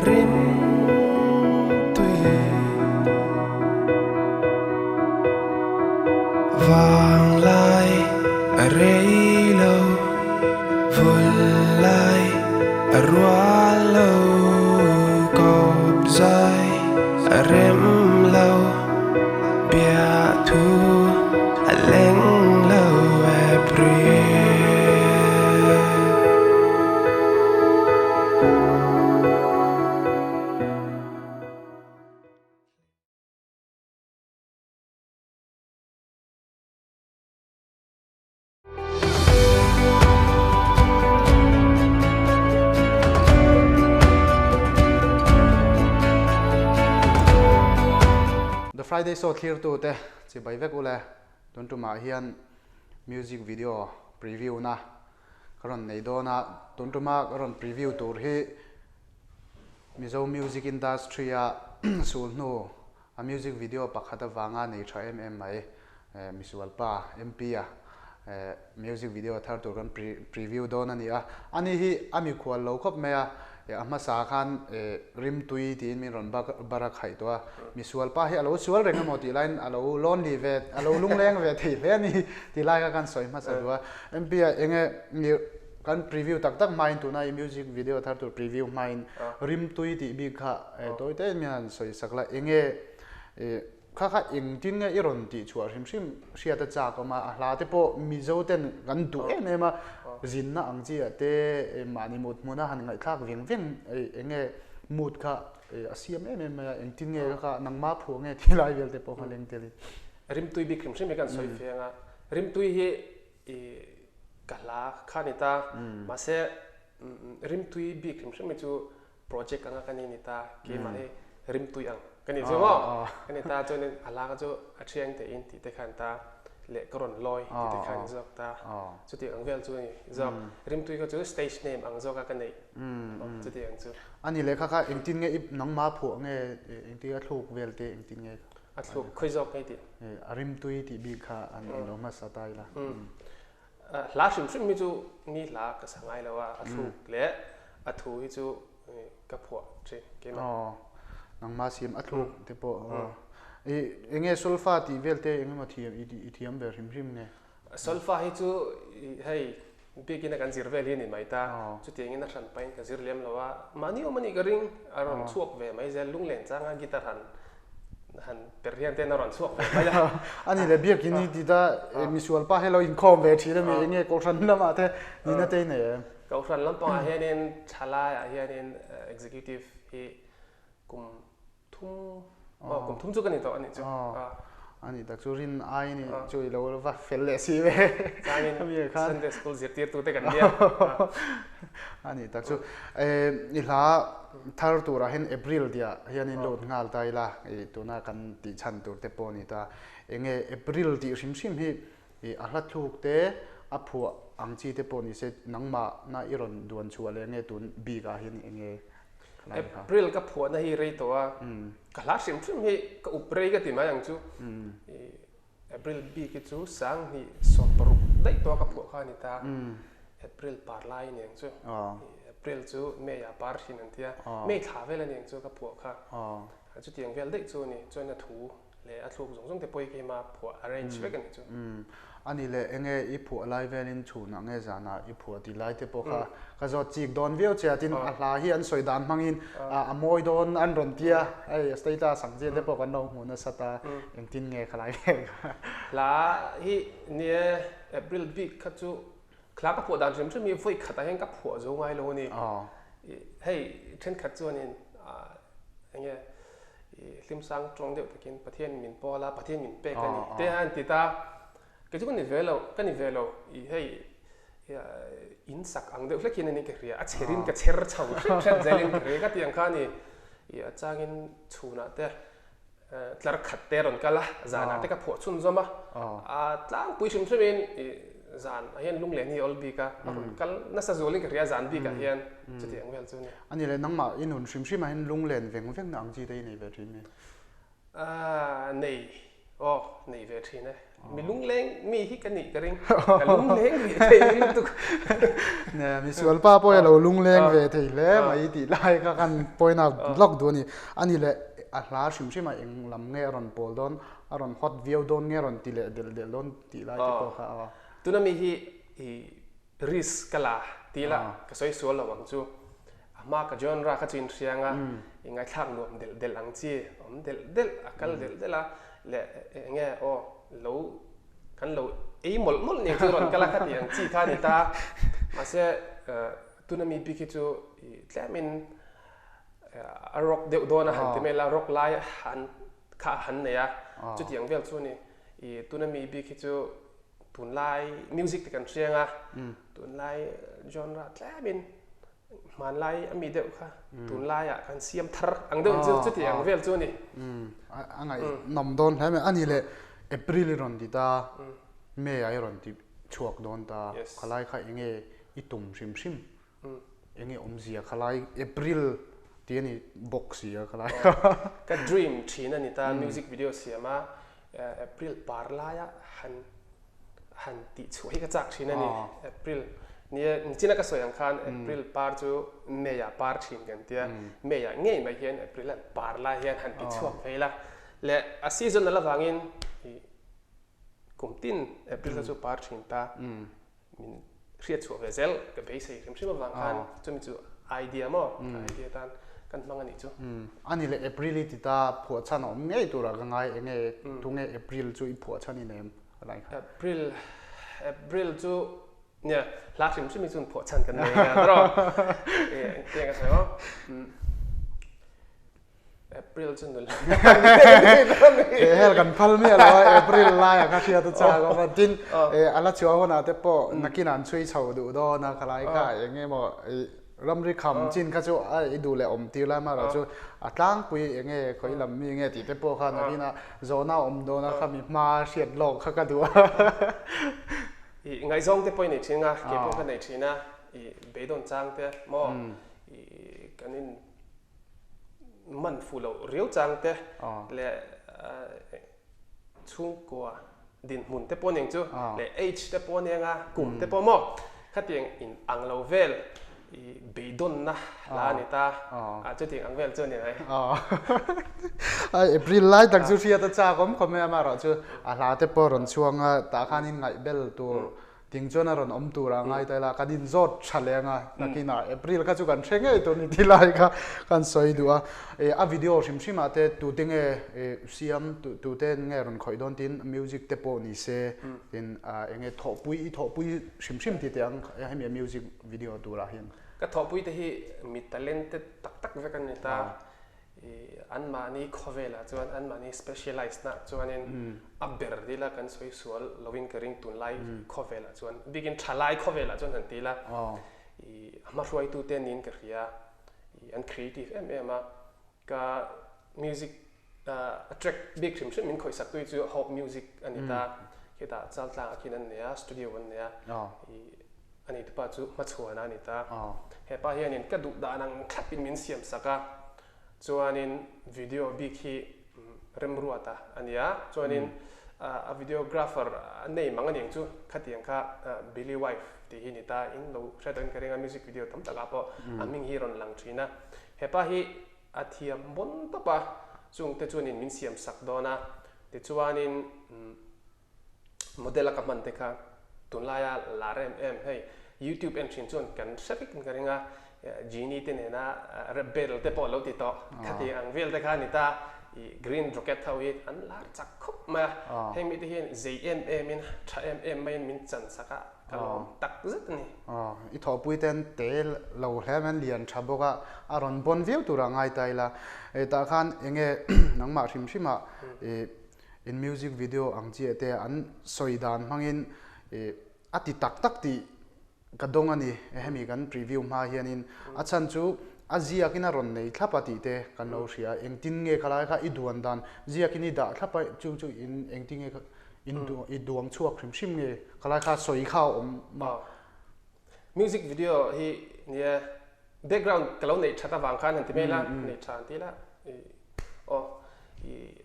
Rimtui Vanglai a rei lo Vul lai a rual lo Kawp zai a rem lo Biahthu a leng lo April. The Friday Show thlirtute chibai vek ule tun tumah hian music video preview na ka rawn nei dawn a, tun tuma ka rawn preview tur hi Mizo music industry a sul hnu a music video pakhat avanga nei tha em em mai misual pa MP a music video thar tur kan preview dawn a ni a, ani hi a mikhual lo khawp mai a, a hmasa khan rimtui tiin min rawn bar a khaih tawh a, misual pa hi a lo sual reng emaw tih laiin a lo lonely ve a lo lungleng ve thei hle a ni tih lai kha kan sawi hmasa duh a, MP a enge Kan preview tak tak hmain tuna i music video thar tur preview hmain rimtui tih bik kha tawi te in min han sawi sak la enge kha kha engtin nge i rawn tih chhuah hrim hrim hriat a chak awm a, a hla te pawh Mizo ten kan duh em em a, zinna ang chi ah te mahni mut hmuna han ngaihthlak veng veng enge mood kha a siam em em mai a, engtin nge kha kha nangma phuah nge tih lai vel te pawh kha leng telin. Rimtui bik hrim hrim hi kan sawi feng a, rimtui hi I ka hla kha ni ta. Mahse rimtui bik hrim hrim hi chu project anga ka ni ni ta. Keimah hi rimtui ang ka ni chu maw? Ka ni ta chuanin a hla kha chu a thiang te in tih te khan ta leh ka rawn lawi tih te khan zawk ta. Chuti ang vel chu a ni zawk. Rimtui kha chu stage name ang zawka ka neih chuti ang chu. A ni leh kha kha engtin nge i nangmah phuah nge engtin a thluk vel te engtin nge? A thluk khawi zawk ngei tih. A rimtui tih bik kha an lo hmasa ta ila. Hla hrim hrim hi chu mi hla ka sa ngai lo a, a thluk leh a thu hi chu ka phuah thin keimah. Aw, nangmah siam a thluk te pawh. I enge solfa tih vel te engemaw thiam i thiam ve hrim hrim nge? Solfa hi chu hei biakinn a kan zir vel hi a ni mai ta, chutiangin a hran pahin ka zir lem lo a, mahni awm a nih ka ring, a rawn chhuak ve mai zel, lunglen changa guitar han han per hian ten a rawn chhuak ve mai a. A ni le, biakinn hi ti ta misual pa hi lo inkhawm ve thin a mi, enge Kohhran lamah te nihna te i nei em? Kohhran lampangah hianin thalaiah hianin executive hi kum thum aw kum thum chu ka ni tawh a nih chu a nih tak chu rin ai ni chu i lo va fel leh si ve changin Sunday school zirtirtu te kan nia a nih tak chu i hla thar turah hian April tih ah hian in load nghal ta ila i tuna kan tih chhan tur te pawh a ni ta enge April tih hrim hrim hi i a hla thluk te a phuah ang chi te pawh ni se nangmah na i rawn duan chhuah leh nge tun bik ah hian enge April ka phuahna hi rei tawh a, ka hla hrim hrim hi ka up rei ka ti mai ang chu. April bik hi chu sanghnih 16 daih tawh a ka phuah kha a ni ta. April par lai a ni ang chu. April chu May ah par hrin an tia, May thla vel a ni ang chu ka phuah kha. Chutiang vel daih chu a ni, chuan a thu leh a thluk zawng zawng te pawh hi keimah phuah arrange vek a nih chu. A ni leh enge i phuah lai velin chhunah nge zanah i phuah tih lai te pawh kha ka zawt chik dawn viau che a, tin a hla hi an sawi dan hmangin a mawi dawn an rawn tia, hei a status ang chian te pawh kan lo hmuh nasa ta, engtin nge kha lai vel kha. Hla hi nia April bik kha chu hla ka phuah dan hrim hrim hi vawi khatah hian ka phuah zo ngai lo a ni. Hei thenkhat chuanin enge i hlimsang tawng deuh takin Pathian min pawl a, Pathian min pek a ni te a an ti ta. Kei chu ka ni ve lo, ka ni ve lo. I hei in sak ang deuh hlek hian a ni ka hria, a chherin ka chher chho hret hret zelin ka hria ka ti ang kha a ni. I a changin chhunah te tlar khat te a rawn kal a, zanah te ka phuah chhunzawm a, a tlangpui hrim hrimin i zan ah hian lunglen hi a awl bik a, a rawn kal nasa zualin ka hria zan bikah hian chuti ang vel chu a ni. A ni le, nangmah i nun hrim hrimah hian lunglen veng vengna ang chi te i nei ve thin mi? Aaa nei. Aw, nei ve thin e. Mi lungleng mi hi ka nih ka ring. Ka lungleng ve thei lutuk. Ne, misual pa pawh hi a lo lungleng ve thei hle mai tih lai kha khan point out lawk duh a ni. A ni leh a hla hrim hrim a eng lam nge a rawn pawl dawn, a rawn hot viau dawn nge a rawn ti leh delh delh dawn tih lai te pawh kha aw. Tuna mi hi i risk ka la ti la ka sawi sual lo ang chu. A hma ka genre kha chu inhriang a, i ngaithlak nuam delh delh ang chi, awm delh delh, a kal delh delh a, leh eng nge aw lo kan lo ei mawlh mawlh ning chu rawn kal a kha tih ang chi kha a ni ta. Mahse tuna mi bik hi chu i tlemin a rock deuh dawn a han ti mai la, rock lai han kha a han nei a, chutiang vel chu a ni. I tuna mi bik hi chu tunlai music te kan hriang a, tunlai genre tlemin hmanlai a mi deuh kha tunlaiah kan siam thar ang deuh chu chuti ang vel chu a ni. A ngaihnawm dawn hle mai. A ni leh April i rawn ti ta, May ah i rawn ti chhuak dawn ta, khalai kha enge i tum hrim hrim? Enge awmzia khalai April tih a ni bawk si a khalai kha. Ka dream thin a ni ta music video siam a April par laia han han tih chhuah hi ka chak thin a ni. April nia nichina ka sawi ang khan April par chu May ah par thin kan tia May ah ngei mai hian April an par lai hian han ti chhuak phei la leh a season al avangin ih kum tin April kha chu par thin ta min hriat chhuah ve zel ka beisei hrim hrim avang khan chumi chu idea maw idea tan kan hmang a nih chu. A ni leh April i ti ta phuah chhan a awm ngei turah ka ngai enge tunge April chu i phuah chhan i nem ka lai kha. April April chu nia hla hrim hrim hi chuan phuah chhan kan nei a tawh engtiang ka sawi maw. April chu nula He hel kan phal miah lo a April lai a ka hriat a chak awm a tin a la chhuah hunah te pawh nakin an chhui chho duh dawn a khalai kha eng emaw ramri kham chin kha chu a i duh leh awm tir lai amaherawh chu a tlangpui eng nge khawi lam mi nge tih te pawh kha nakin a zawhna awm dawn a khami hma hriat lawk kha ka duh a. I ngaihzawng te pawh i nei thin a kei pawh ka nei thin a i beidawn chang te maw i kan in man fu loh riau chang te leh chhungkua dinhmun te pawh aniang chu leh age te pawh aniang a kum te pawh maw khatiang in ang lo vel i beidawnna la a ni ta a chutiang ang vel chu a ni mai. April lai tak chu hriat a chak awm khawp mai a amaherawhchu a hla te pawh rawn chhuang a tah khanin ngaihbel tur Ting chuan a rawn awm tur a ngai ta ila, kan inzawt tha leh anga, nakinah April kha chu kan hre ngei tur ni ti lai kha kan sawi duh a. A video hrim hrim ah te tute nge siam, tute nge rawn khawih dawn tiin music te pawh ni se, tin enge thawhpui i thawhpui hrim hrim ti teh ang hemi music video turah hian. Ka thawhpui te hi mi talented tak tak vek an ni ta. I anmahni khawvelah chuan anmahni specialize na chuanin a ber dil a kan sawi sual lovin ka ring tunlai khawvelah chuan bikin thalai khawvelah chuan han ti ila i a hmahruaitute niin ka hria i an creative em em a ka music a track bik hrim hrim min khawihsak tu hi chu Hope Music a ni ta khitah Chaltlang ah khin an nei a studio an nei a i A ni tupa chu hmachhuan a ni ta. He pa hianin ka duh dan ang thlapin min siam sak a, chuanin video bik hi remruat a a nia, chuanin a videographer a nei mang aniang chu khatiang kha Billy Wife tih hi ni ta, in lo hre deuhin ka ring a, music video tam takah pawh a hming hi rawn lang thin a. He pa hi a thiam bawn tawp a, chungte chuanin min siam sak dawn a, tichuanin Model a ka hman te kha tunlaia lar em em hei YouTube en thin chuan kan hre vek in ka ring a, Genie te nena rap battle te pawh lo ti tawh khati ang vel te kha a ni ta, i Green Rocket ho hi an lar chak khawp mai a, heng mite hian zei em em in tha em em maiin min chan sak a ka lawm tak zet a ni. I thawhpui ten te lo hle mai an lian tha bawk a, a rawn bawn viau turah ngai ta ila, tah khan enge nangmah hrim hrim ah i In music video ang chiah te an sawi dan hmangin ih a ti tak tak tih ka dawng a ni hemi kan preview hma hianin a chhan chu a ziakin a rawn nei thlap a tih te kan lo hria a engtin nge khalai kha i duan dan ziakin i dah thlap a chu chu in engtin nge in i duang chhuak hrim hrim nge khalai kha sawi kha a awm a. Music video hi nia background ka lo neih that avang khan han ti mai la, neih tha an ti la, aw.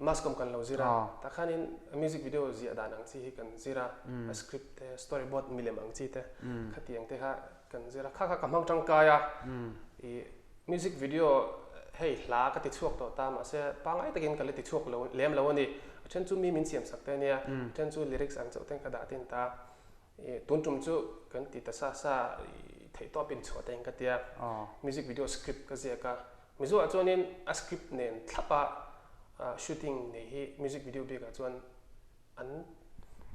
Mass Comm kan lo zir a, tah khanin music video ziah dan ang chi hi kan zir a, a script te, storyboard milem ang chi te khatiang te kha kan zir a, kha kha ka hmang tangkai a, ih music video hei hla ka ti chhuak tawh ta mahse pangngai takin ka la ti chhuak lo lem lo a ni, a then chu mi min siam sak te ania, a then chu lyrics ang chauh ten ka dah tin ta, ih tun tum chu kan ti ta sa sa ih theihtawp in chhuah te in ka tia, music video script ka ziak a. Mizo ah chuanin a script nen thlapa shooting nei hi music video bikah chuan an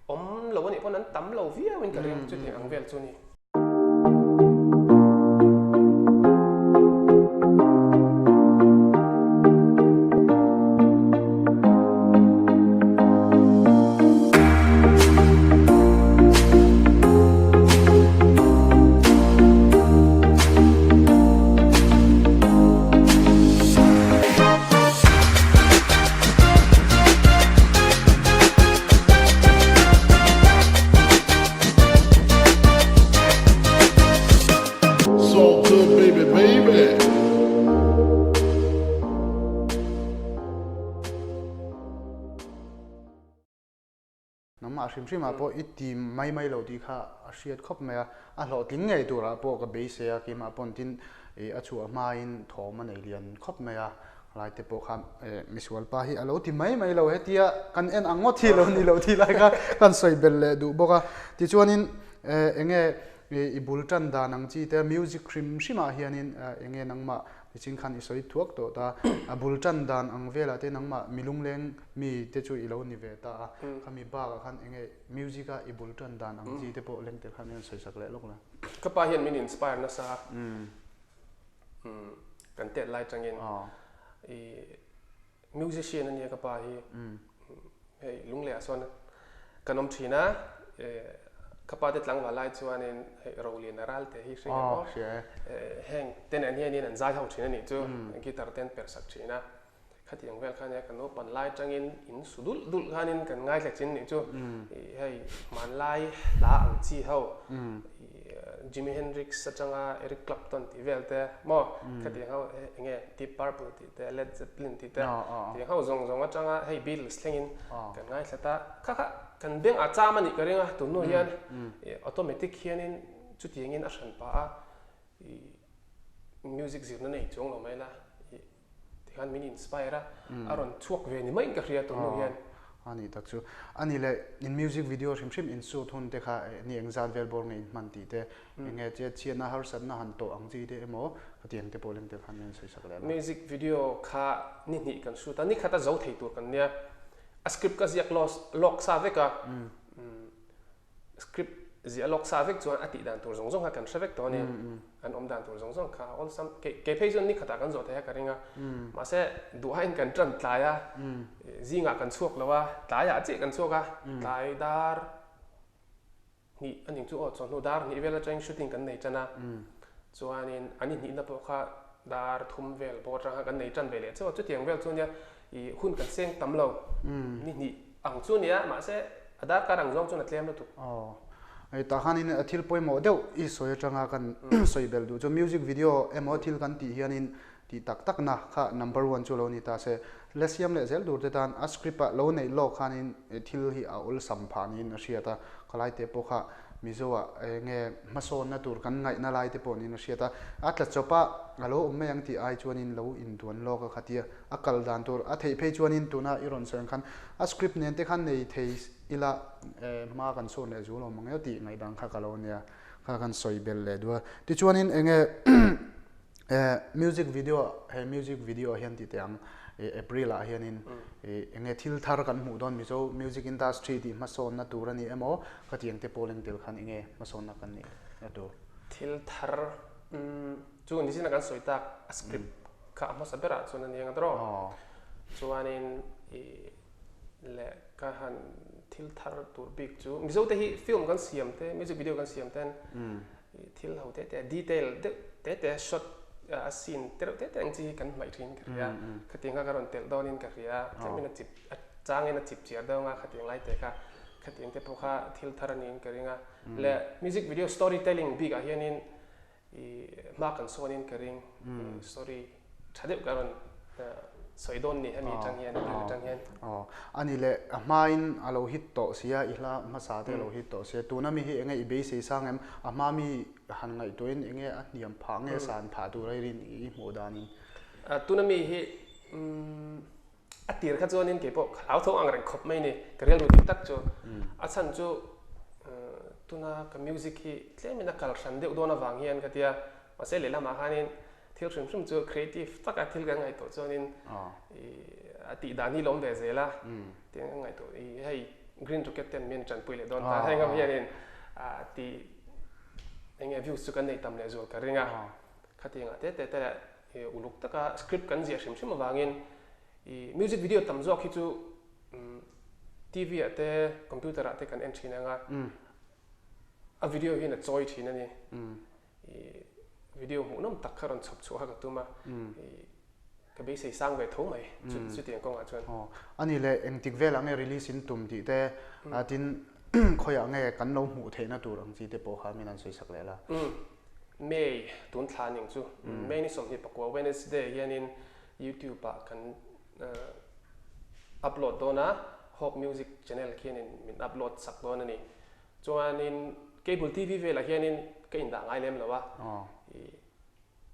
awm lo anih pawn an tam lo viau in ka ring chutiang ang vel chu ni. Nangmah hrim hrimah pawh i ti mai mai lo tih kha a hriat khawp mai a, a hlawhtling ngei turah pawh ka beisei a, keimah pawn tin a chhuah hmain thawm a nei lian khawp mai a, lai te pawh kha misual pa hi a lo ti mai mai lo hetia kan en ang ngawt hi lo ni lo tih lai kha kan sawi belh leh duh bawk a, tichuanin enge i bul tan dan ang chi te music hrim hrimah hianin enge nangmah nichin khan i sawi thuak tawh ta, a bul tan dan ang velah te nangmah milungleng Mi te chu i lo ni ve ta a, khami bakah khan enge music a i bul tan dan ang chi te pawh leng tel khan hian sawi sak leh lawk la. Ka pa hian min inspire nasa a, kan tet lai tangin i musician a nia ka pa hi, hei lungleh ah sawn kan awm thin a, ka pa te tlangval lai chuanin hei Rolian a ral te hi hre ngei maw, heng te nen hianin an zai ho thin a nih chu, guitar te an perh sak thin a. Khatiang vel kha nia kan naupan lai atangin in su dulh dulh khanin kan ngaithla chin nih chu ih hei hmanlai hla ang chi ho ih Jimi Hendrix atanga Eric Clapton tih vel te maw khatiang ho eng nge Deep Purple tih te Led Zeppelin tih te tiang ho zawng zawng atanga hei Beatles thlengin kan ngaithla ta kha kha kan beng a cham a nih ka ring a tun hnu hian ih automatic hianin chutiangin a hran pah a ih music zirna nei chuang lo mai la ih Tikhan min inspire a, a rawn chhuak ve ni maiin ka hria tun hnu hian. A nih tak chu. A nih leh in music video hrim hrim in shoot hun te kha ni engzat vel bawr nge in hman tih te, enge che chhiatna harsatna han tawh ang chi te emaw khatiang te pawh leng tel khan min sawi sak leh la. Music video kha ni hnih kan shoot a, ni khat a zo thei tur kan nia. A script ka ziak lawk sa vek a, Script ziah lawk sa vek chuan a tih dan tur zawng zawng kha kan hre vek tawh a ni. An awm dan tur zawng zawng kha awlsam kei phei chuan ni khatah kan zawh thei a ka ring a. Mahse duhaiin kan tan tlai a, zingah kan chhuak lo a, tlaiah chiah kan chhuak a, tlai dar hnih a ning chu aw chawhnu dar hnih vel atangin shooting kan nei tan a. Chuanin an inhnihna pawh kha dar thum vel bawr atang kha kan nei tan ve leh chauh a, chutiang vel chu nia ih hun kan seng tam lo ni hnih Ang chu nia, mahse a darkar ang zawng chuan a tlem lutuk. Aw, hei tah khanin a thil pawimawh deuh i sawi atanga kan sawi belh duh chu music video emaw thil kan tih hianin tih tak takna kha number one chu lo ni ta se, la siam leh zel tur te tan a script ah lo neih lawk khanin thil hi a awlsam phah niin a hriat a, khalai te pawh kha Mizo ah enge hmasawnna tur kan ngaihna lai te pawh niin a hriat a, a tla chawp a a lo awm mai ang tih ai chuanin lo induan lawk a khatia a kal dan tur a theih phei chuanin tuna i rawn sawi ang khan a script nen te khan nei thei ila hma kan sawn leh zul awm ang eo tih ngaihdan kha ka lo nia kha kan sawi belh leh duh a tichuanin enge music video he music video ah hian tih teh ang April ah hianin enge thil thar kan hmuh dawn Mizo music industry tih hmasawnna tur a ni emaw khatiang te pawh lengtel khan enge hmasawnna kan nih na tur. Thil thar Chu nichin a kan sawi tak a script kha a hmasa berah chuan a ni ang tawh. Chuanin i leh ka han thil thar tur bik chu Mizo te hi film kan siam te music video kan siam ten i thil ho te te detail deuh te te shot a scene te reuh te te ang chi hi kan hmaih thin ka hria. Khatiang kha ka rawn telh dawnin ka hria tlemin a chip a changin a chip chiar deuh anga khatiang lai te kha khatiang te pawh kha thil thar a niin ka ring a. Leh music video story telling bikah hianin I hma kan sawn in ka ring. Story tha deuh ka rawn sawi dawn ni hemi atang hian April atang hian. Aw a ni le a hmain a lo hit tawh sia i hla hmasa te a lo hit tawh sia tuna mi hi enge i beisei sang em a hma mi han ngaihtuahin enge a hniam phah nge san phah tur a i rin i hmuh danin. Tuna mi hi a tir kha chuanin kei pawh ka hlau tho ang reng khawp mai ni ka rilru dik tak chu a chhan chu tuna ka music hi tlemin a kal hran deuh dawn avang hian ka tia mahse lehlamah khanin thil hrim hrim chu creative taka thil kan ngaihtuah chuanin a tih dan hi lawm ve zel a tiang ka ngaihtuah i hei green rocket ten min tanpui leh dawn ta heng ang hianin ti enge views chu kan nei tam leh zual ka ring a khatiangah te te te leh Uluk taka script kan ziah hrim hrim avangin i music video tam zawk hi chu TV ah te computer ah te kan en thin anga a video hian a chawi thin a ni. I video hmuhnawm tak kha rawn chhawp chhuah kha ka tum a, i ka beisei sang ve tho mai chutiang kawngah chuan. Aw a ni le engtik velah nge release in tum tih te tin khawiah nge kan lo hmuh theihna tur ang chi te pawh kha min han sawi sak leh la. May tun thla ning chu May ni 24 Wednesday hianin YouTube ah kan upload dawn a, Hope Music channel khianin min upload sak dawn a ni. Chuanin cable TV velah hianin ka indah ngai lem lo a, i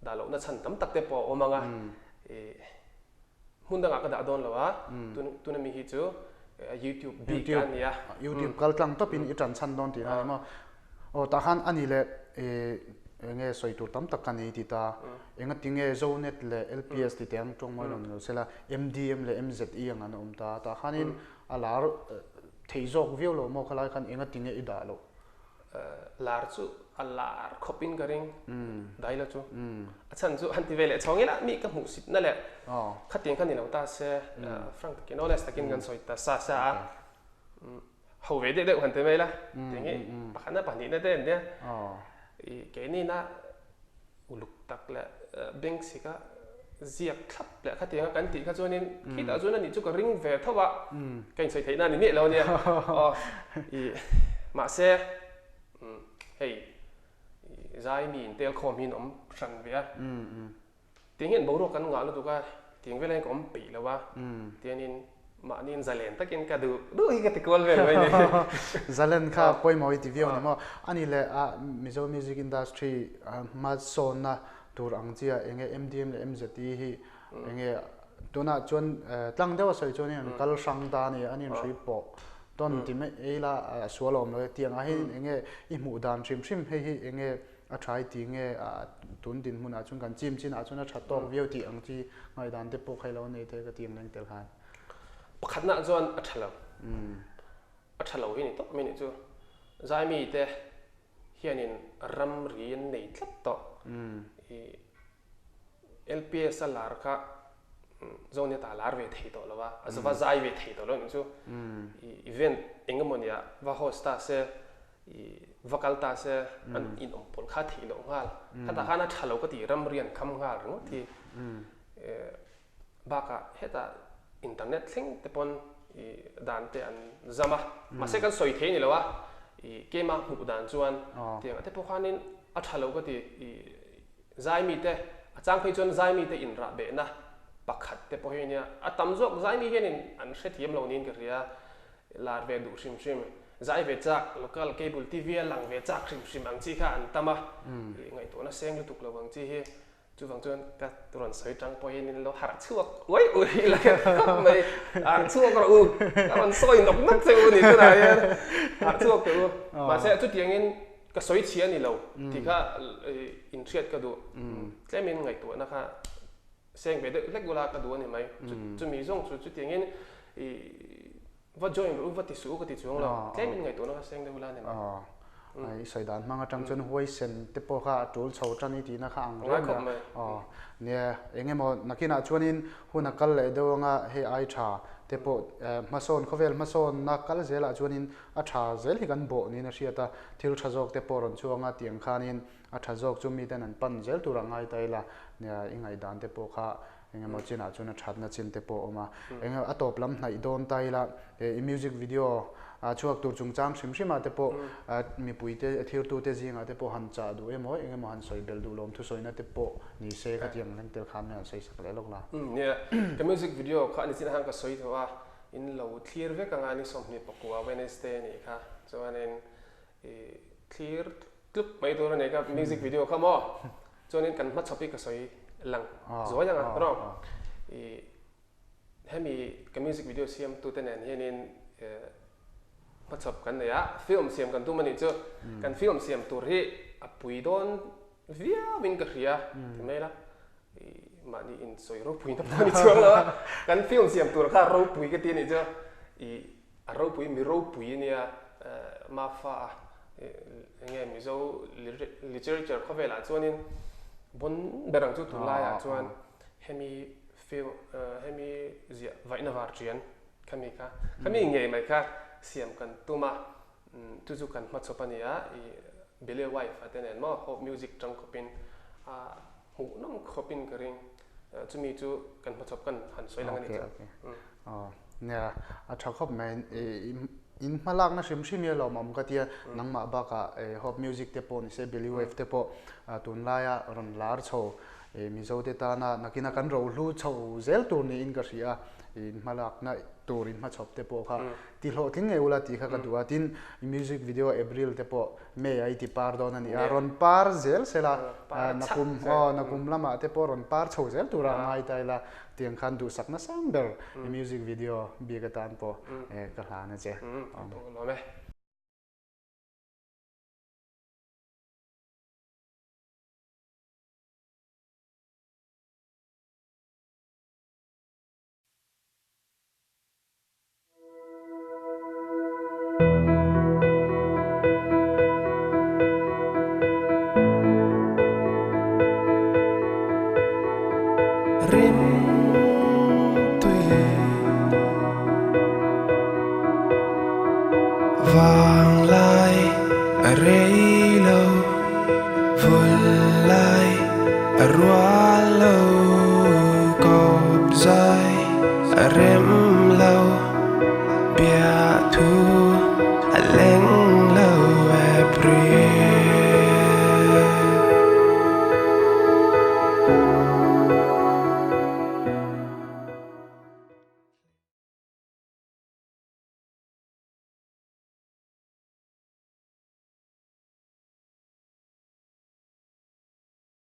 dah lohna chhan tam tak te pawh a awm ang a, i hmun dangah ka dah dawn lo a, tuna mi hi chu YouTube bik a ni a. YouTube kal tlang tawpin i ṭan chhan dawn tih na ni maw? Aw tah khan a ni leh enge sawi tur tam tak ka nei ti ta. Enga tinge Zonet leh LPS ti te ang tawng mawi lo ni lo sela MDM leh MZE ang an awm ta. Tah khanin a lar thei zawk viau lo maw khalai khan enga tinge i dah loh? Lar chu a lar khawp in ka ring dai lo chu a chhan chu han ti ve leh chhawng ila mi ka hmuh sit na leh khatiang kha ni lo ta se frank takin honest takin kan sawi ta sa sa a ho ve deuh deuh han ti mai la tiang hi pakhat na pahnih na te an nia i keini na uluk tak leh bank sika ziak thlap leh khatiang a kan tih kha chuanin khitah chuan ani chu ka ring ve tho a ka insawi theihna a ni miah lo ania aw i mahse hei zai mi intel khawm hi an awm hran ve a tiang hian boruak kan ngah lutuk a tiang velah hian ka awm peih lo a tianin Mahniin zalen takin ka duh duh hi ka ti kual vel mai ni. Zalen kha pawimawh i ti viau ni maw? Ani leh a Mizo music industry hmasawnna tur ang chia enge MDM leh MZE hi enge tunah chuan tlang deuh a sawi chuan an kal hrang ta a ni, an inhrui pawh tawn ti mai ila a sual awm lo e. Tiang ah hian enge i hmuh dan hrim hrim hei hi enge a tha i ti nge tun dinhmunah chuan kan chim chinah chuan a tha tawk viau tih ang chi ngaihdan te pawh kha i lo nei thei ka ti ang leng tel khan. Pakhatna chuan a tha lo. A tha lo hi ni tawp mai nih chu. Zaimi te hianin ramri an nei tlat tawh. I LPS a lar kha Zonet ah a lar ve thei tawh lo a, a va zai ve thei tawh lo nih chu. I event eng emaw nia va host ta se, i va kal ta se an inawm pawlh kha theih loh nghal. Khatah khan a tha lo ka ti ramri an kham nghal ringawt hi. Bakah hetah internet thleng te pawn i dan te an zam a, mahse kan sawi thei ni lo a, i keimah hmuh dan chuan tiang te pawh khanin a tha lo ka ti i Zaimi te, a chang phei chuan Zaimi te inrah behna pakhat te pawh hi ania, a tam zawk Zaimi hianin an hrethiam lo niin ka hria, lar ve duh hrim hrim, zai ve chak, local cable TV a lang ve chak hrim hrim ang chi kha an tam a, ngaihtuahna seng lutuk lo ang chi hi, chuvang chuan ka rawn sawi tang pawh hian lo harh chhuak uai uai la khawp mai, harh chhuak rawh u, ka rawn sawi nawk nawk che u ni tunah hian, harh chhuak teh u, mahse chutiangin Ka sawi chhia ni lo tih kha inhriat ka duh. Tlemin ngaihtuahna kha seng ve deuh hlek ula ka duh a ni mai. Chumi zawng chu chutiangin i va join rawh u, va ti suh u ka ti chuang lo. Tlemin ngaihtuahna kha seng deuh ula a ni mai. I sawi dan hmang atang chuan huaisen te pawh kha a tul chho tan i tihna kha ang reng mai a. Nia, eng emaw nakinah chuanin hun a kal leh deuh anga hei ai tha te pawh hmasawn khawvel hmasawnna kal zelah chuanin A tha zel hi kan bawh niin a hriat a, thil tha zawk te pawh rawn chhuang a, tiang khanin a tha zawk chu miten an pan zel tur a ngai ta ila, nia i ngaihdan te pawh kha eng emaw chinah chuan a thatna chin te pawh a awm a, eng a tawp lam hnaih dawn ta ila, i music video chhuak tur chungchang hrim hrim ah te pawh mipui te thirtu te zingah te pawh han chah duh emaw eng emaw han sawi belh duh lawm thusawina te pawh ni se khatiang reng tel khan han sawi sak leh lawk la. Nia, ka music video kha ani chin a han ka sawi tawh a, in lo thlir vek anga ni 24 Wednesday a nih kha chuanin i thlir tluk mai tur a ni ka music video kha maw chuanin kan hmachhawp hi ka sawi lang zuai anga rawng i Hemi ka music video siam tute nen hianin hmachhawp kan nei a, film siam kan tum a nih chu. Kan film siam tur hi a pui dawn viauin ka hria ti mai la, mahni insawi ropui na pawh a ni chuang lo a, kan film siam tur kha ropui ka ti a nih chu, i a ropui mi ropui a nia Mafa a enge Mizo literature khawvelah chuanin bon ber ang chu tunlaiah chuan Hemi film hemi ziah vaihna var ṭian khami kha khami ngei mai kha siam kan tum a, chu chu kan hmachhawp a ni a, i Billy wife a te nen maw Hope Music ṭang khawpin a hmuhnawm khawpin ka ring, chumi chu kan hmachhawp kan han sawi lang a ni chu. Aw nia a ṭha khawp mai in hmalakna hrim hrim hi a lawmawm ka tia nangmah bakah Hope Music te pawh ni se Billy Wave te pawh tunlaia rawn lar chho Mizo te tana nakina kan rohlu chho zel tur niin ka hria a, in hmalakna tur in hmachhawp te pawh kha ti hlawhtling ngei ula tih kha ka duh a, tin music video April te pawh May a i ti par dawn a ni a, rawn par zel sela nakum aw nakum lamah te pawh rawn par chho zel tura ngai ta ila tiang khan duhsak nasa ber music video bik atan pawh ka hlan a che. Rim.